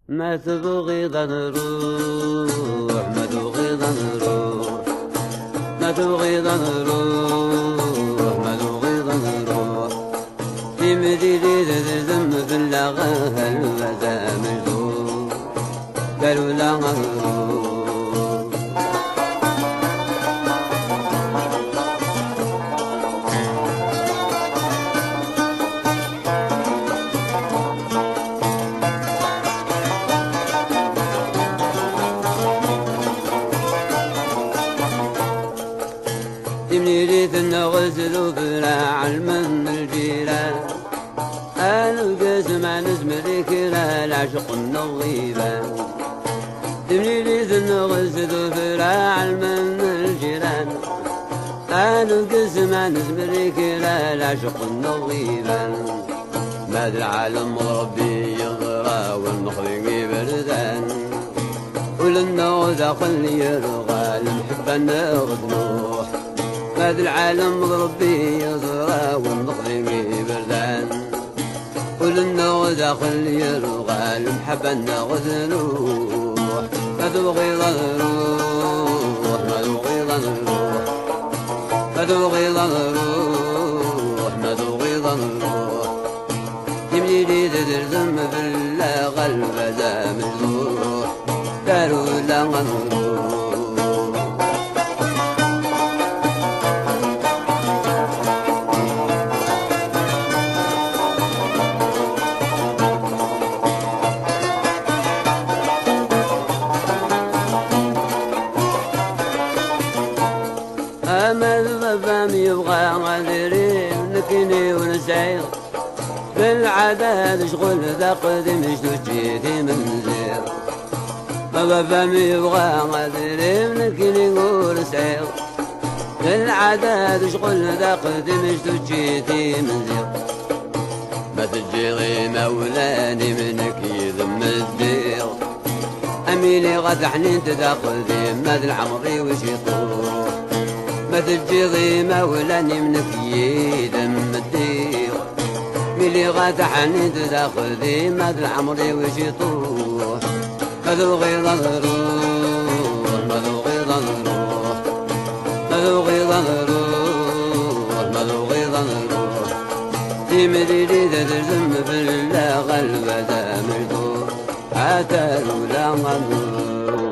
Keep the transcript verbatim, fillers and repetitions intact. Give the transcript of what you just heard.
Ma tebɣiḍ ad nruḥ, ma tebɣiḍ ad nruḥ, ma tebɣiḍ ad nruḥ, ma tebɣiḍ ad nruḥ. Timlilit d lmebla ɣer lbaz amezdur, tarula ad nruḥ. Timlilit-nneɣ d tuffra ɛelmen lǧiran. Ad nges ma nezmer i kra, leɛceq-nneɣ iban. Timlilit-nneɣ d tuffra ɛelmen lǧiran. Ad nges ma nezmer i kra, leɛceq-nneɣ iban. Ma d lɛalem Ṛebbi yeẓra, ur nexdi iberdan. Ul-nneɣ daxel yerɣa, lemḥebba-nneɣ tnuḥ. Ma d lɛalem d Ṛebbi yeẓra, ur nexdi iberdan. Ul-nneɣ daxel yerɣa, lemḥebba-nneɣ tnuḥ. Ma tebɣiḍ ad nruḥ, ma tebɣiḍ ad nruḥ, ma tebɣiḍ ad nruḥ, ma tebɣiḍ ad nruḥ. Timlilit d lzem fell-aɣ, lbaz amezdur, tarula ad nruḥ. Ama d baba-m yebɣa adrim, nekkini ur nesɛi. D lɛada d ccɣel d aqdim, d tuǧǧit imenzi. Ma baba-m yebɣa adrim, nekkini ur sɛiɣ. D lɛada d ccɣel d aqdim, d tuǧǧit imenzi. Ma teǧǧiḍ imawlan-im, nekk yid-m ddiɣ. Am iliɣ a taḥnint d aqdim, ma d leɛmer-iw i ciṭuḥ. Ma teǧǧiḍ imawlan-im, nekk yid-m ddiɣ. Mi lliɣ a taḥnint d aqdim, ma d leɛmer-iw i ciṭuḥ. Ma tebɣiḍ ad nruḥ, ma tebɣiḍ ad nruḥ, ma tebɣiḍ ad nruḥ, ma tebɣiḍ ad nruḥ. Timlilit d lzem fell-aɣ, lbaz amezdur, ata rula ad nruḥ.